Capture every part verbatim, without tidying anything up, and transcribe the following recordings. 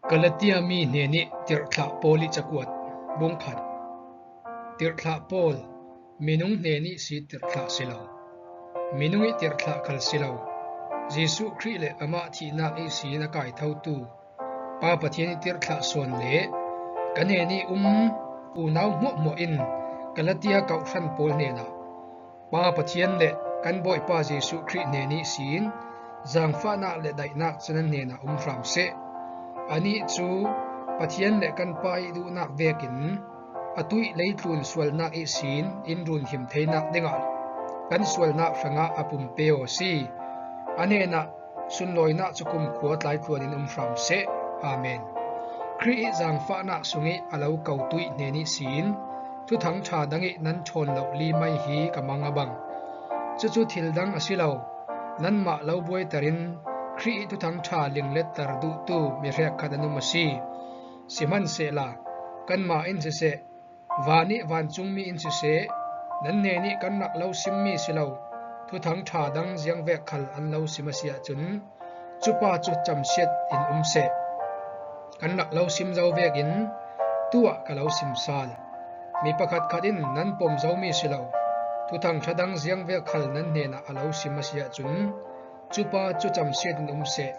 Galatia mi hnenih tirhthlah Paul ih cakuat. Bung khat. Tirhthlah Paul, minung hnenih si tirhthlah si lo, minung ih tirhthlah khal si lo, Jesuh Khrih le amah thihnak ihsin a kaithotu Pa Pathian ih tirhthlah sawn le ka hnenih um unau hmuahhmuah in Galatia kawhhran pawl hnenah Pa Pathian le kan Bawipa Jesuh Khrih hnen ihsin zangfahnak le daihnak cu nan hnenah um hram seh. Anih cu Pathian le kan Pa ih duhnak vekin atu ih leitlun sualnak ihsin in runhim theinak dingah kan sualnak hrangah a pumpe aw a si. A hnenah sunlawinak cu kumkhua tlaitluan in um hram seh. Amen. Khrih ih zangfahnak sungih a lo kotu ih hnen ihsin Thuthang ṭha dang ih nan ṭhawn loh limai hi ka mang a bang. Cucu thil dang a si lo, nanmah lo buaiter in Khrih ih Thuthang ṭha lingletter duhtu mi hrekkhat an um a si. Sihmanhsehla, kanmah in siseh, van ih vancungmi in siseh, nan hnenih kan rak lo simmi si lo, Thuthang ṭha dang ziangvek khal an lo sim a si ahcun, cupa cu camsiat in um seh. Kan rak lo sim zo vekin tuah ka lo sim sal. Mi pakhatkhat in nan pom zomi si lo, Thuthang ṭha dang ziangvek khal nan hnenah a lo sim a si ahcun, cupa cu camsiat in um seh.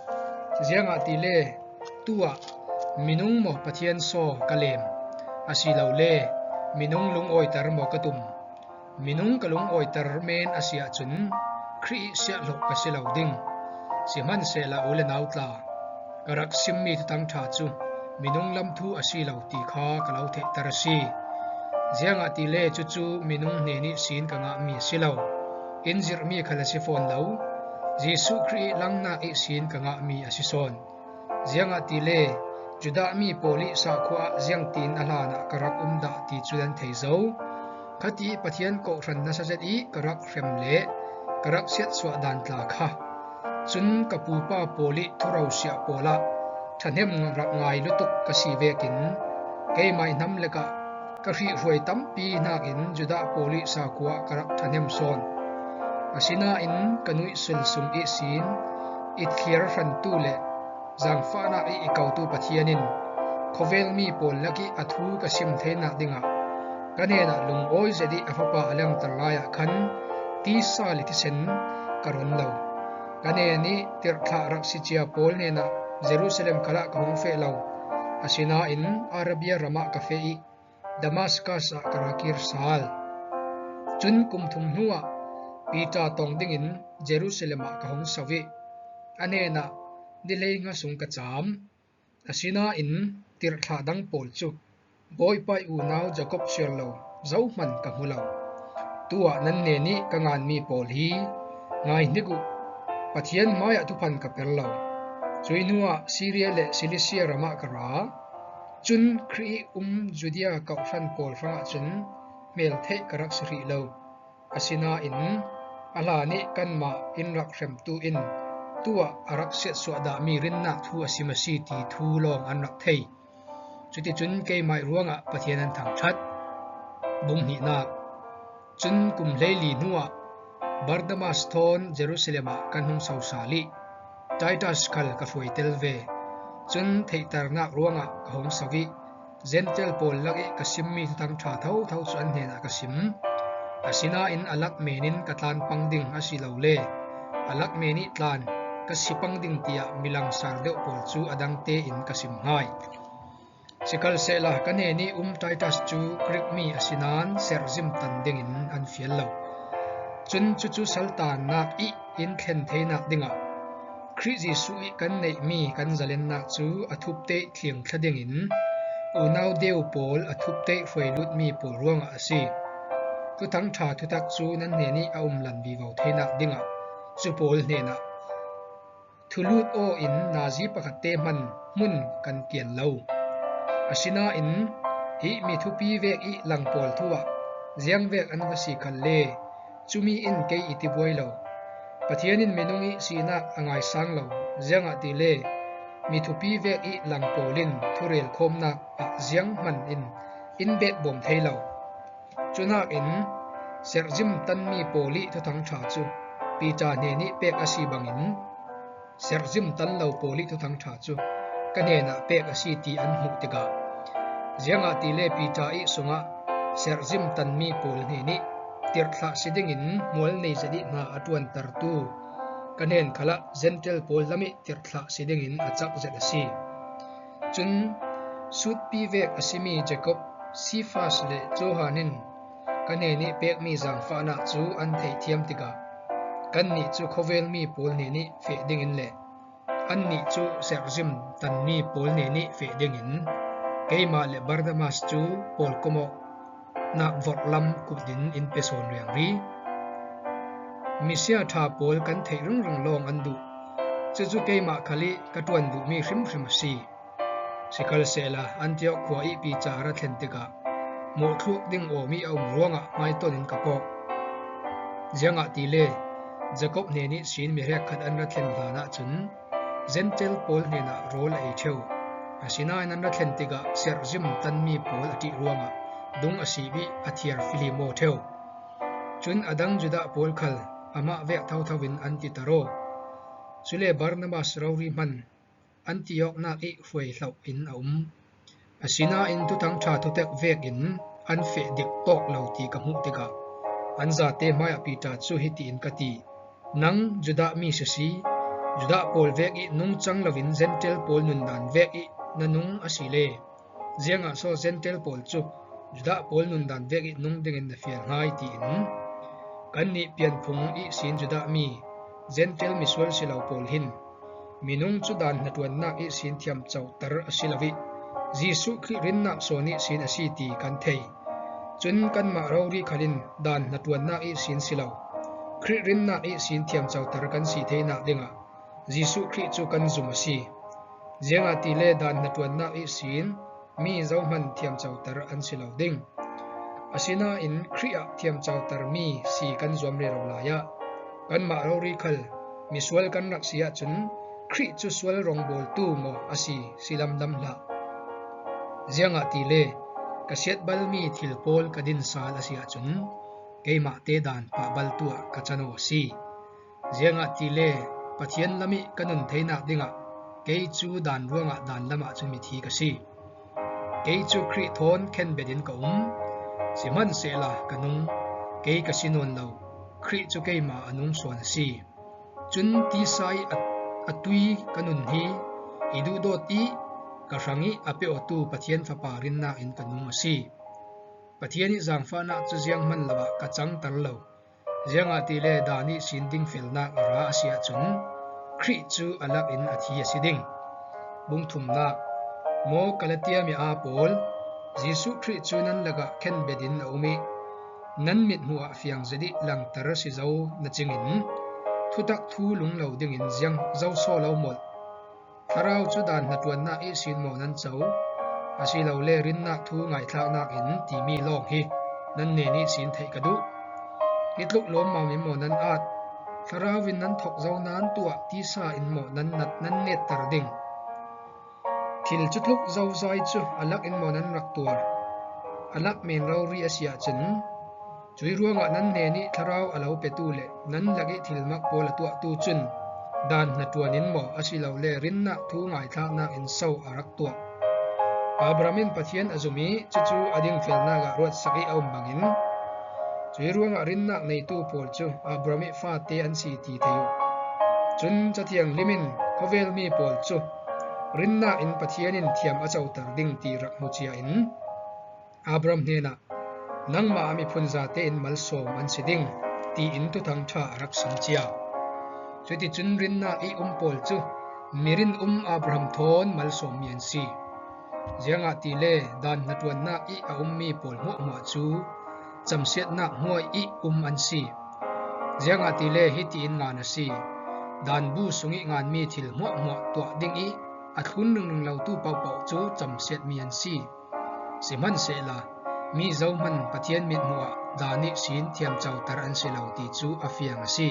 Ziangahtile tuah minung maw Pathian saw ka lem, asilole minung lungawiter maw ka tum? Minung ka lungawiter men a si ahcun Khrih ih siahhlawh ka si lo ding. Sihmanhsehla u le nau tla, ka rak simmi Thuthang ṭha cu minung lam thu a si lo ti kha ka lo theihter a si. Ziangahtile cucu minung hnen ihsin ka ngahmi a si lo, in zirhmi khal a si fawn lo, Jesuh Khrih ih langnak ihsin ka ngahmi a si sawn. Ziangahtile Judah mi pawl ih sakhua ah ziangtin a hlanah ka rak um dah ti cu nan thei zo. Khati ih Pathian kawhhran nasa zet ih ka rak hrem le ka rak siatsuah dan tla kha. Cun ka pupa pawl ih thurosiah pawl ah ṭhahnem rak ngai lutuk ka si vekin keimah ih hnam lekah ka hrihhruai tampi hnakin Judah pawl ih sakhua ah ka rak ṭhahnem sawn. Asinain ka nuihsul sung ihsin i thliar hrantu le zangfahnak ih i kotu Pathian in khawvelmi pawl lakih a thu ka sim theinak dingah ka hnenah lungawi zet ih a Fapa a langter lai ah khan tisa le thisen ka ron lo. Ka hnen ih tirhthlah rak si cia pawl hnenah Jerusalem khalah ka hung feh lo. Asinain Arabia ram ah ka feh ih Damaskas ah ka ra kir sal. Cun kum thum hnuah Piter tong dingin Jerusalem ah ka hung so ih a hnenah ni hleinga sung ka caam. Asinain tirhthlah dang pawl cu Bawipa ih unau Jakob siar lo zohman ka hmu lo. Tuah nan hnen ih ka nganmi pawl hi ngaihnik uh, Pathian hmaiah thuphan ka per lo. Cui hnuah Siria le Silisia ram ah ka ra. Cun Khrih ih um Judea kawhhran pawl hrangah cun hmeltheih ka rak si hrih lo. Asinain a hlan ih kanmah in rak hremtu in tuah a rak siatsuah dahmi rinnak thu a sim a si ti thu lawng an rak thei. Cuticun keimah ih ruangah Pathian an thangṭhat. Bung hnihnak. Cun kum hleili hnuah Barnabas thawn Jerusalem ah kan hung so sal ih Titus khal ka hruai tel ve. Cun theihternak ruangah ka hung so ih Jentail pawl lakih ka simmi Thuthang ṭha thotho cu an hnenah ka sim. Asinain a lak men in ka tlan pang ding asilole a lak men ih tlan ka si pang ding tiah milangsar deuh pawl cu a dang tein ka sim hngai. Sikhalsehla ka hnen ih um Titus cu Grik mi a si nain serhzim tan dingin an fial lo. Cun cucu saltannak ih in thlen theinak dingah Khrih Jesuh ih kan neihmi kan zalennak cu a thupteih thliang thla dingin unau deu pawl a thupteih hruai lutmi pawl ruangah a si. Thuthang ṭha thutak cu nan hnen ih a um lan vivo theinak dingah cu pawl hnenah thulut aw in nazi pakhatte hman hmun kan kian lo. Asinain hih mi thupi vek ih lang pawl thu ah ziangvek an va si khalle cumi in kei i tibuai lo. Pathian in minung ih sinak a ngaisang lo, ziangahtile mi thupi vek ih lang pawl in thurel khawmnak ah zianghman in in betbawm thei lo. Cunakin serhzim tanmi pawl ih Thuthang ṭha cu Piter hnen ih pek a si bangin serhzim tan lo pawl ih Thuthang ṭha cu ka hnenah pek a si ti an hmuh tikah, ziangahtile Peter ih sungah serhzim tanmi pawl hnenih tirhthlah si dingin mual nei zet ih hna a ṭuantertu ka hnen khalah Gentile pawl lamih tirhthlah si dingin a cak zet a si. Cun sutpi vek a simi Jacob, Cephas le Johan in ka hnenih pekmi zaangfahnak cu an theihthiam tikah, kannih cu khawvelmi pawl hnenih feh dingin le annih cu serhzim tanmi pawl hnenih feh dingin keimah le Barnabas cu pawlkom awknak vorhlam kulh in in pe sawn riangri. Misia ṭha pawl kan theih ringring lawng an duh. Cucu keimah khal ih ka ṭuan duhmi hrimhrim a si. Sikhalsehla Antiok khua ih Peter a ra thlen tikah mawhthluak ding awmi a um ruangah hmaiton in ka kawk. Ziangahtile Jacob hnen ihsin mi hrekkhat an ra thlen hlanah cun Gentile pawl hnenah rawl a ei ṭheu. Asinain an ra thlen tikah serhzim tanmi pawl a ṭih ruangah dung a sip ih a thiar fihlim aw ṭheu. Cun a dang Judah pawl khal amah vek thotho in an titer aw. Cule Barnabas rori hman an ti awknak ih hruai hloh in a um. Asinain Thuthang ṭha thutek vekin an feh dik tawk lo ti ka hmuh tikah an zate hmaiah Peter cu hiti in ka ti, nang Judah mi sisi, Judah pawl vek ih nungcang loin Gentile pawl nundan vek ih na nung a si le, ziangah so Gentile pawl cu Judah pawl nundan vek ih nung dingin na fial hngai tiin kannih pianphung ihsin Judah mi Gentile misual si lo pawl hin minung cu dan hnaṭuannak ihsin thiamcoter a si lo ih Jesuh Khrih rinnak sawn ihsin a si ti kan thei. Cun kanmah rori khal in dan hnaṭuannak ihsin si lo, Khrih rinnak ihsin thiamcoter kan si theinak dingah Jesuh Khrih cu kan zum a si. Ziangahtile dan hnaṭuannak ihsin mi zohman thiamcoter an si lo ding. Asinain Khrih ah thiamcotermi si kan zuam rero lai ah kanmah rori khal misual kan rak si ahcun Khrih cu sual rongbawltu maw a si, si lamlam hlah. Ziangahtile ka siatbalmi thil pawl ka din sal a si ahcun keimahte dan pahbaltu ah ka can aw a si. Ziangahtile Pathian lam ih ka nun theinak dingah kei cu dan ruangah dan lamah cun mithi ka si. Kei cu Khrih thawn khenbet in ka um. Sihmanhsehla ka nung, kei ka si nawn lo, Khrih cu keimah a nung sawn a si. Cun tisa ih a, a tui ka nun hi i duhdawt ih ka hrang ih a pe awtu Pathian Fapa rinnak in ka nung a si. Pathian ih zaangfahnak cu zianghman lo ah ka cangter lo. Ziangahtile dan ihsin dingfelnak a ra a si ahcun Khrih cu a lak in a thi a si ding. Bung thumnak. Maw Galatia mi aa pawl, Jesuh Khrih cu nan lakah khenbet in a um ih nan mithmuh ah fiang zet ih langter a si zo na cingin thutak thu lung lo dingin ziang zo saw lo molh. Thlarau cu dan hnaṭuannak ihsin maw nan co, asilole rinnak thu ngaithlaknak in timi lawng hi nan hnen ihsin theih ka duh. I tluk lawmmam in maw nan at, thlarau in nan thok zo nain tuah tisa in maw nan nat, nan netter ding. Thil cutluk zozai cu a lak in maw nan rak tuar, a lak men rori a si ahcun, cuih ruangah nan hnen ih thlarau a lo petu le nan lak ih thilmak pawl a tuahtu cun dan hnaṭuan in maw asilole rinnak thu ngaithlaknak in so a rak tuah? Abraham in Pathian a zum ih cucu a dingfelnak ah ruatsak ih a um bangin cuih ruangah rinnak neitu pawl cu Abraham ih fate an si ti thei uh. Cun Cathiang Lim in khawvelmi pawl cu rinnak in Pathian in thiam a coter ding ti rak hmu cia in Abraham hnenah, nangmah ah miphun zate in malsawm an si ding, tiin Thuthang ṭha a rak sim cia. Cuticun rinnak ih um pawl cu mirin um Abraham thawn malsawmmi an si. Ziangahtile dan hnaṭuannak ih a ummi pawl hmuahhmuah cu camsiatnak hnuai ih um an si. Ziangahtile hitiin ngan a si, dan bu sungih nganmi thil hmuahhmuah tuah ding ih a thlun ringring lotu pohpoh cu camsiatmi an si. Sihmanhsehla, mi zohman Pathian mithmuh ah dan ihsin thiamcoter an si lo ti cu a fiang a si.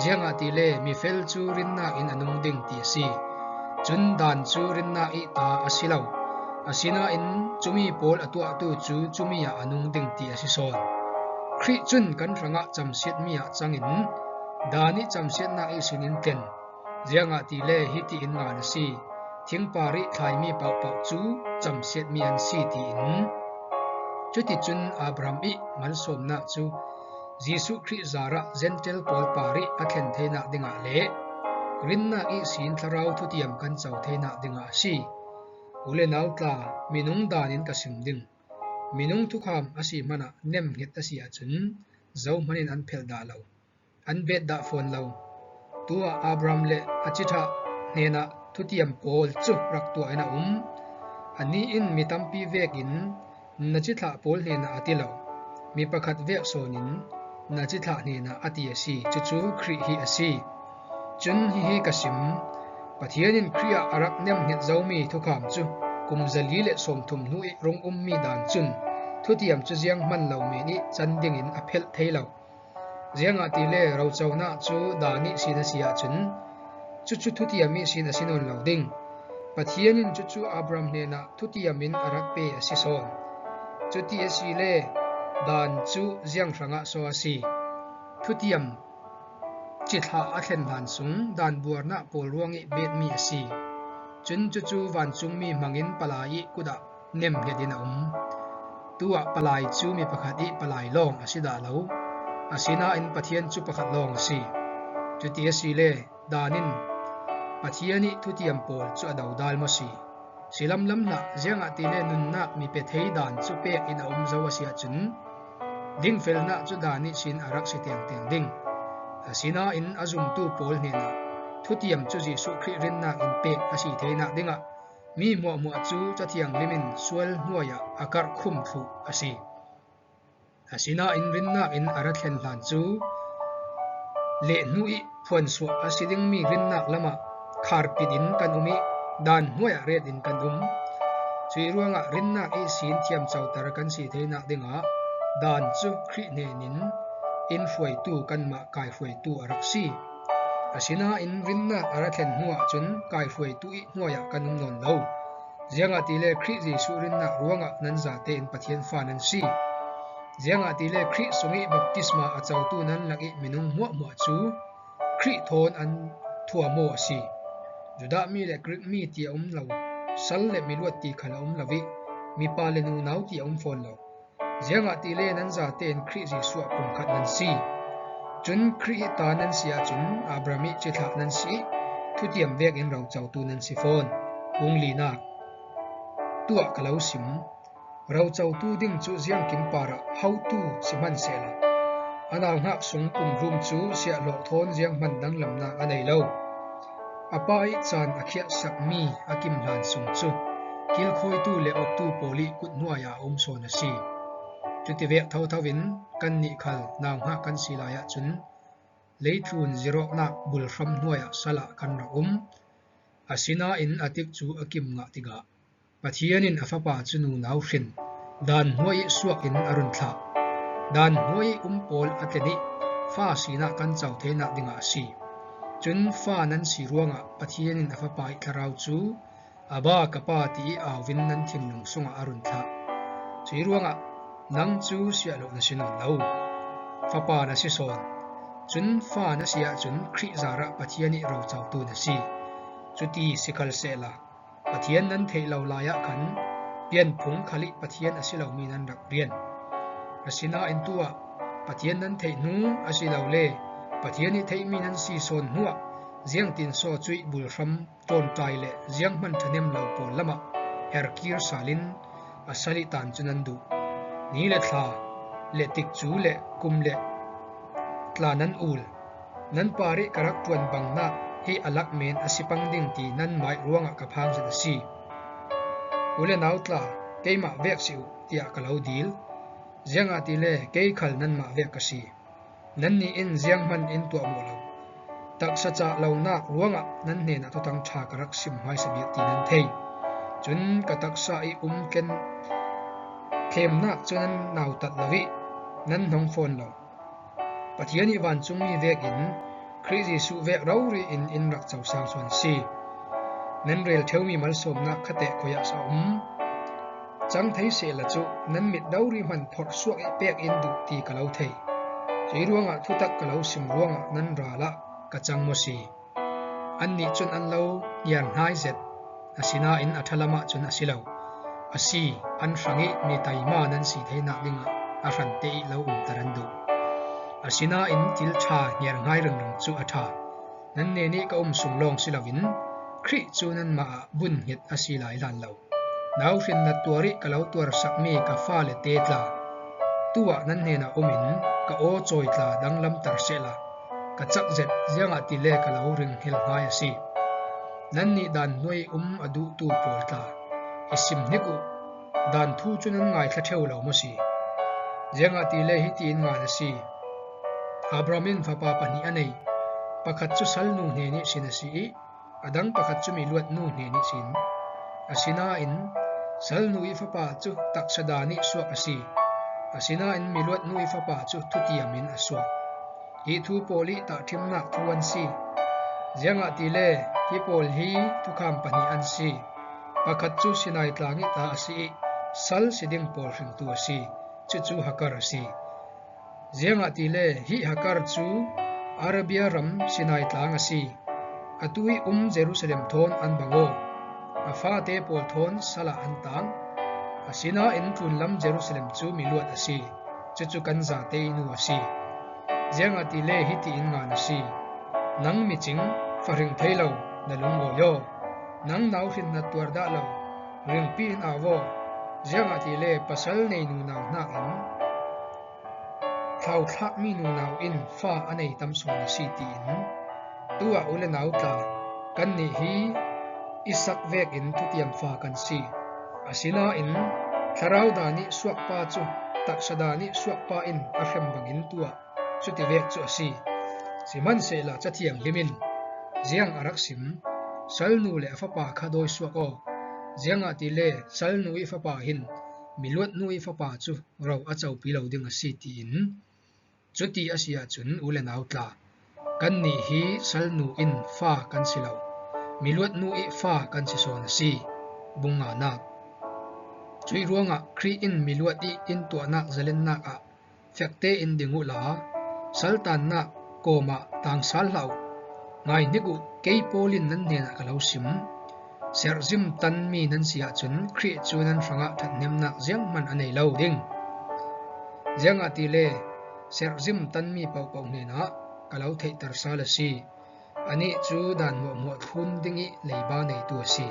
Ziangahtile mifel cu rinnak in a nung ding ti a si. Cun dan cu rinnak ih ta a si lo. Asinain cumi pawl a tuahtu cu cumi ah a nung ding ti a si sawn. Khrih cun kan hrangah camsiatmi ah cangin dan ih camsiatnak ihsin in tlen. Ziangahtile hitiin ngan a si, thingpar ih thlaimi pauhpauh cu camsiatmi an si, tiin. Cuticun Abraham ih malsawmnak cu Jesuh Khrih zarah Jentail pawl parih a thlen theinak dingah le rinnak ihsin thlarau thutiam kan co theinak dingah a si. U le nau tla, minung daan in ka sim ding. Minung thukham a si hmanah nemhnget a si ahcun zohman in an phelh dah lo, an bet dah fawn lo. Tuah Abraham le a cithlah hnenah thutiam pawl cu rak tuah in a um. Anih in mi tampi vekin na cithlah pawl hnenah a ti lo, mi pakhat vek sawn in na cithlah hnenah a ti a si. Cucu Khrih hi a si. Cun hihi ka sim: Pathian in Khrih ah a rak nemhnget zomi thukham cu kum zali le sawmthum hnu ih rung ummi daan cun thutiam cu zianghman lo men ih can dingin a phelh thei lo. Ziangahtile roconak cu daan ihsin a si ahcun cucu thutiam ihsin a si nawn lo ding. Pathian in cucu Abraham hnenah thutiam in a rak pe a si sawn. Cuti asile daan cu ziang hrangah so a si? Thutiam cithlah a thlen hlan sung daan buarnak pawl ruangih betmi a si. Cun cucu vancungmi hmangin palai ih kut ah nemhnget in a um. Tuah palai cu mi pakhat ih palai lawng a si dah lo, asinain Pathian cu pakhat lawng a si. Cuti asile daan in Pathian ih thutiam pawl cu a dodal maw si? Si lamlam hlah, ziangahtile nunnak mi pe thei daan cu pek in a um zo a si ahcun dingfelnak cu daan ihsin a rak si tengteng ding. Asinain a zumtu pawl hnenah thutiam cu Jesuh Khrih rinnak in pek a si theinak dingah mi hmuahhmuah cu Cathiang lim in sual hnuai ah a karhkhum thluh a si. Asinain rinnak in a ra thlen hlan cu leh hnu ih phuansuah a si dingmi rinnak lamah kharpit in kan um ih daan hnuai ah ret in kan um. Cuih ruangah rinnak ihsin thiamcoter kan si theinak dingah daan cu Khrih hnenin in hruaitu, kanmah kaihruaitu a rak si. Asinain rinnak a ra thlen hnu ahcun kaihruaitu ih hnuai ah kan um nawn lo. Ziangahtile Khrih Jesuh rinnak ruangah nan zate in Pathian fa nan si. Ziangahtile Khrih sungih baptisma a cotu nan lakih minung hmuahhmuah cu Khrih thawn an thuam aw a si. Judah mi le Grik mi ti a um lo, sal le miluat ti khal a um lo ih mipa le nunau ti a um fawn lo. Ziangahtile nan zate in Khrih Jesuh ah pumkhat nan si. Cun Khrih ih ta nan si ahcun Abraham ih cithlah nan si ih thutiam vekin rocotu nan si fawn. Bung linak. Tuah ka lo sim. Rocotu ding cu ziangkim parah hotu si hmansehla a nauhak sung pumrum cu siahhlawh thawn zianghman danglamnak a nei lo. A pa ih caan a khiahsakmi a kim hlan sung cu kilkhawitu le awktu pawl ih kut hnuai ah a um sawn a si. Cutivek thotho in kannih khal nauhak kan si lai ahcun leitlun zirawknak bulhram hnuai ah sal ah kan rak um. Asinain a tikcu a kim ngah tikah Pathian in a Fapa cu nunau hrin, daan hnuai ih suak in a run thlah. Daan hnuai ih um pawl a tlen ih fa sinak kan co theinak dingah a si. Cun fa nan si ruangah Pathian in a Fapa ih thlarau cu Abba, ka Pa, ti ih au in nan thinlung sungah a run thlah. Cuih ruangah nang cu siahhlawh na si nawn lo, fapa na si sawn. Cun fa na si ahcun Khrih zarah Pathian ih rocotu na si. Cuti sikhalsehla Pathian nan theih lo lai ah khan pianphung khal ih Pathian a si lomi nan rak rian. Asinain tuah Pathian nan theih hnu, asilole Pathian ih theihmi nan si sawn hnuah ziangtin saw cuih bulhram ṭawnṭai le zianghman ṭhahnem lo pawl lamah herkir sal in a sal ih tan cu nan duh. Ni le thla le tikcu le kum le tla nan ul. Nan parih ka rak ṭuan bangnak hi a lak men a si pang ding ti nanmah ih ruangah ka phang zet a si. U le nau tla, keimah vek si uh, tiah ka lo dil. Ziangahtile kei khal nanmah vek ka si. Nannih in zianghman in tuahmawh lo. Taksa cah lonak ruangah nan hnenah Thuthang ṭha ka rak sim hmaisa bik ti nan thei. Cun ka taksa ih um tlen thlemnak cu nan nautat lo ih nan hnong fawn lo. Pathian ih vancungmi vekin Khrih Jesuh vek rori in in rak cosang sawn a si. Nan rel ṭheumi malsawmnak khateh khuiah a um cang thei sehla cu nan mit rori hman phorh suak ih pek in duh ti ka lo thei. Cuih ruangah thutak ka lo sim ruangah nan ral ah ka cang maw si? Annih cun an lo ngiarhnai zet. Asinain a ṭha lamah cun a si lo. A si, an hrangih mi taima nan si theinak dingah a hrante ih lo umter an duh. Asinain thil ṭha ngerhngai ringring cu a ṭha. Nan hnenih ka um sung lawng si loin Khrih cu nanmah ah vun hnget a si lai hlan lo. Nau hrin na tuar ih ka lo tuarsakmi ka fale te tla, tu-ah nan hnenah umin ka aw cawi tla danglamter sehla, ka cak zet, ziangahtile ka lo ring hel hngai a si. Nannih dan hnuai um a duhtu pawl tla, i sim hnik uh, dan thu cu nan ngaithla ṭheu lo maw si? Ziangahtile hitiin ngan a si: Abraham in fapa pahnih a nei, pakhat cu salnu hnen ihsin a si ih, a dang pakhat cu miluatnu hnen ihsin. Asinain salnu ih fapa cu taksa dan ih suak a si, asinain miluatnu ih fapa cu thutiam in a suak. Hi thu pawl ih tahṭhimnak thu an si. Ziangahtile hi pawl hi thukham pahnih an si. Pakhat cu Sinai tlang ih ta a si ih sal si ding pawl hringtu a si, cucu Hagar a si. Ziangahtile hi Hagar cu Arabia ram Sinai tlang a si. Atu ih um Jerusalem thawn an bang aw. A fate pawl thawn sal ah an tang. Asinain tlunlam Jerusalem cu miluat a si. Cucu kan zate ih nu a si. Ziangahtile hitiin ngan a si: Nang micing, fahring thei lo, na lungawi aw. Nang nau hrin na tuar dah lo, ringpi in au aw. Ziangahtile pasal nei nunau hnakin thlauthlakmi nunau in fa a nei tam sawn a si, tiin. Tu-ah u le nau tla, kannih hi i sak vekin thutiam fa kan si. Asinain thlarau dan ih suakpa cu taksa dan ih suakpa in a hrem bangin tu-ah cutivek cu a si. Sihmanhsehla Cathiang hlim in ziang a rak sim: Salnu le a fapa kha dawi suak aw, ziangahtile salnu ih fapa hin miluatnu ih fapa cu ro a copi lo ding a si, tiin. Cuti a si ahcun u le nau tla, kannih hi salnu in fa kan si lo, miluatnu ih fa kan si sawn a si. Bung nganak. Cuih ruangah Khrih in miluat ih in tuahnak zalennak ah fekte in ding uhla, saltannak kawmah tangsal hlah uh. Ngaihnik uh, kei Paul in nan hnenah ka lo sim: Serhzim tanmi nan si ahcun Khrih cu nan hrangah ṭhathnemnak zianghman a nei lo ding. Ziangahtile serhzim tanmi pohpoh hnenah ka lo theihter sal a si. Anih cu dan hmuahhmuah thlun dingih leiba neitu a si.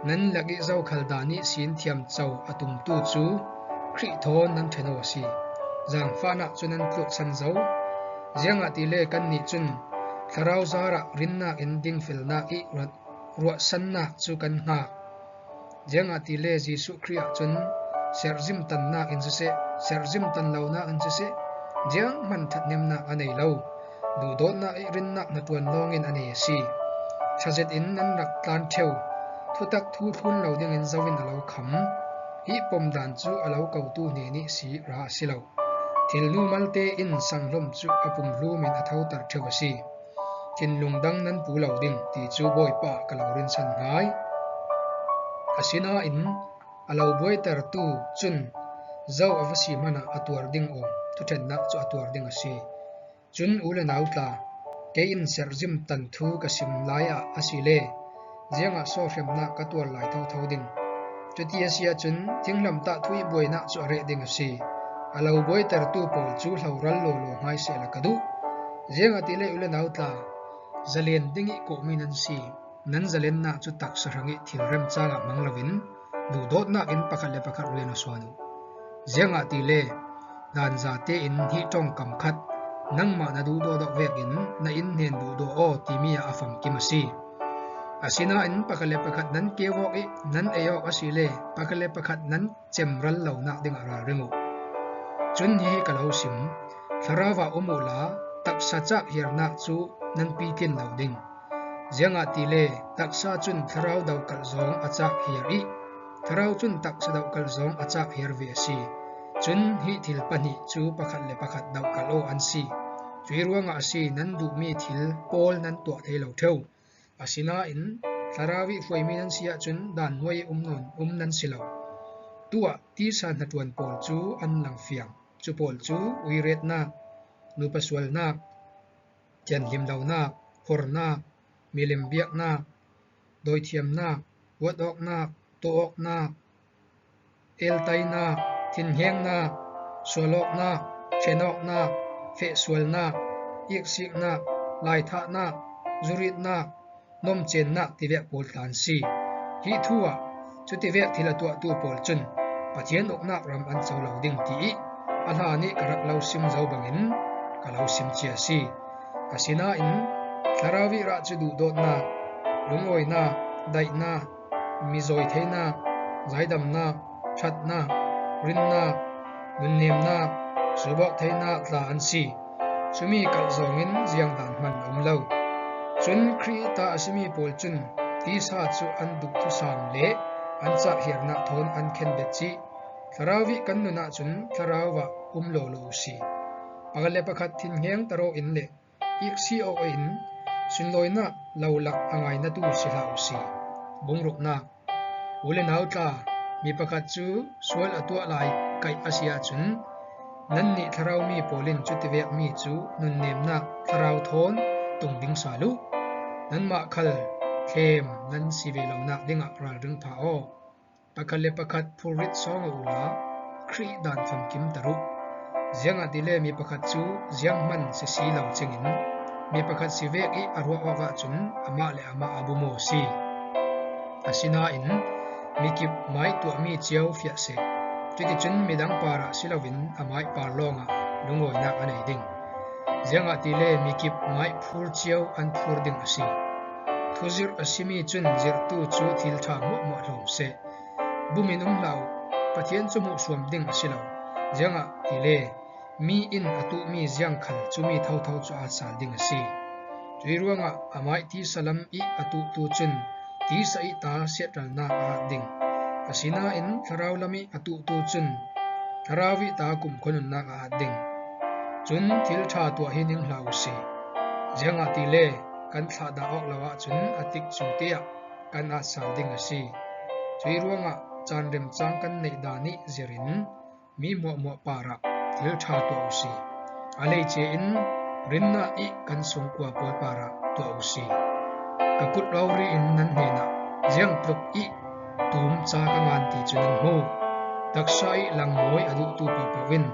Nan lak ih zokhal dan ihsin thiamco a tumtu cu Khrih thawn nan ṭhen aw a si. Zaangfahnak cu nan tlutsan zo. Ziangahtile kannih cun thlarau zarah rinnak in dingfelnak ih ruat-, ruahsannak cu kan hngak. Ziangahtile Jesuh Khrih ahcun serhzim tannak in siseh, serhzim tan lonak in siseh, zianghman ṭhathnemnak a nei lo. Duhdawtnak ih rinnak hnaṭuan lawngin a nei a si. Ṭha zetin nan rak tlan ṭheu. Thutak thu thlun lo dingin zo in a lo kham. Hi pomdan cu a lo kotu hnenih si ra a si lo. Thilnu malte in sanghlom cu a pumhlum in a thoter ṭheu a si. Thinlung dang nan pu lo ding, ti cu Bawipa ah ka lo rinsan hngai. Asinain a lo buaitertu cun zo a va si hmanah a tuar ding aw, thuṭhennak cu a tuar ding a si. Cun u le nau tla, kei in serhzim tan thu ka sim lai ah a si le, ziangah sawhhremnak ka tuar lai thotho ding? Cuti a si ahcun, thinghlamtah thu ih buainak cu a reh ding a si. A lo buaitertu pawl cu hloral lawlaw hmaisehla ka duh. Ziangahtile u le nau tla, zalen dingih kawhmi nan si. Nan zalennak cu taksa hrangih thil remcang ah hmang loin, duhdawtnak in pakhat le pakhat rian aw suan uh. Ziangahtile dan zate in hi ṭongkam khat nangmah na duhdawt awk vekin na innhnen duhdaw aw timi ah a famkim a si. Asinain pakhat le pakhat nan keu awk ih nan ei awk a si le pakhat le pakhat nan cemral lonak dingah ralring uh. Cun hihi ka lo sim: Thlarau ah um uhla taksa cak hiarnak cu nan pitlin lo ding. Ziangahtile taksa cun thlarau dokalh zong a cak hiar ih thlarau cun taksa dokalh zong a cak hiar ve a si. Cun hi thil pahnih cu pakhat le pakhat dokalh aw an si. Cuih ruangah a si, nan duhmi thil pawl nan tuah thei lo ṭheu. Asinain thlarau ih hruaimi nan si ahcun dan hnuai ih um nawn, um nan si lo. Tu-ah tisa hnaṭuan pawl cu an langfiang. Cu pawl cu uiretnak, nupa sualnak, thianhlim lonak, hornak, milim biaknak, dawithiamnak, ruat awknak, tuah awknak, eltainak, thinhengnak, sual awknak, ṭhen awknak, fehsualnak, iksiknak, laithahnak, zuritnak, nomcennak tivek pawl tla an si. Hi thu ah cutivek thil a tuahtu pawl cun Pathian uknak ram an co lo ding tiih a hlan ih ka rak lo sim zo bangin ka lo sim cia a si. Asinain Thlarau ih rah cu duhdawtnak, lungawinak, daihnak, mizawi theinak, zaidamnak, ṭhatnak, rinnak, nunnemnak, subawk theinak tla an si. Cumi kalh zawngin ziang dan hman a um lo. Cun Khrih ih ta a simi pawl cun tisa cu an duh thusam le an cahhiarnak thawn an khenbet cih Thlarau ih kan nun ahcun thlarau ah um lawlaw u si. Pakhat le pakhat thinheng taraw in le iksi awk in sunlawinak lo lak a ngainatu si hlah u si. Bungruknak. U le nau tla, mi pakhat cu sual a tuah lai kaih a si ahcun, nannih thlarau mi pawl in cutivekmi cu nunnemnak thlarau thawn tung ding sal uh. Nanmah khal thlem nan si ve lonak dingah ralring phah aw. Pakhat le pakhat phurrit sawng aw uhla, Khrih dan famkimter uh. Ziangahtile mi pakhat cu zianghman si si lo cingin mi pakhat si vek ih a ruah awk ahcun amah le amah a bumaw a si. Asinain mikip mai tuahmi cio fiah seh. Cuticun midang parah si loin amai par lawngah lungawinak a nei ding. Ziangahtile mikip mai phur cio an phur ding a si. Thuzirh a simi cun zirhtu cu thil ṭha hmuahhmuah hlawm seh. Bum in um hlah uh, Pathian cu hmuhsuam ding a si lo. Ziangahtile mi in a tuhmi ziang khal cumi thotho cu aa sal ding a si. Cuih ruangah amai tisa lam ih a tuhtu cun tisa ih ta siatralnak a at ding. Asinain thlarau lam ih a tuhtu cun thlarau ih ta kumkhua nunnak a at ding. Cun thil ṭha tuah hi ning hlah u si. Ziangahtile kan thlahdah awk lo ahcun a tikcu te ah kan at sal ding a si. Cuih ruangah caan remcang kan neih dan ih zirin mi hmuahhmuah parah thil ṭha tuah u si. A leice in rinnak ih kan sungkua pawl parah tuah u si. Ka kut rori in nan hnenah ziangtluk ih tum ca ka ngan ti cu nan hmu. Taksa ih langmawi a duhtu pohpoh in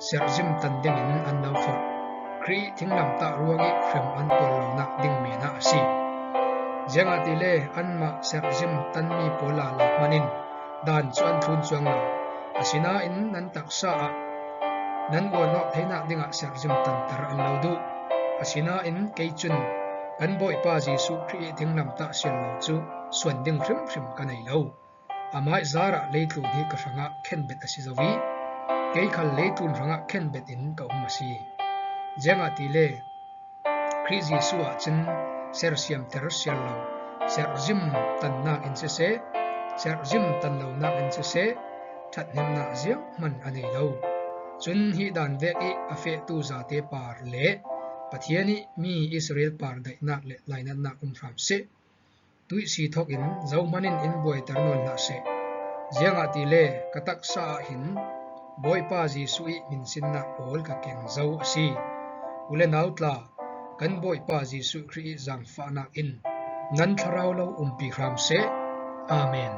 serhzim tan dingin an lo forh. Khrih ih thinglamtah ruang ih hrem an tuar lonak ding men ah a si. Ziangahtile anmah serhzim tanmi pawl lala hman in dan cu an thlun cuang lo. Asinain nan taksa ah nan uan awk theinak dingah serhzim tanter an lo duh. Asinain kei cun kan Bawipa Jesuh Khrih ih thinglamtah siar lo cu suan ding hrimhrim ka nei lo. Amah ih zarah leitlun hi ka hrangah khenbet a si zo ih kei khal leitlun hrangah khenbet in ka um a si. Ziangahtile Khrih Jesuh ahcun sersiamter siar lo, serhzim tannak in siseh, serhzim tan lonak in siseh, ṭhathnemnak zianghman a nei lo. Cun hi dan vek ih a fehtu zate par le Pathian ih mi Israel par daihnak le lainatnak um hram seh. Tuih si thawk in zohman in in buaiter nawn hlah seh. Ziangahtile ka taksa ah hin Bawipa Jesuh ih hminsinnak pawl ka keng zo a si. U le nau tla, kan Bawipa Jesuh Khrih ih zaangfahnak in nan thlarau lo umpi hram seh. Amen.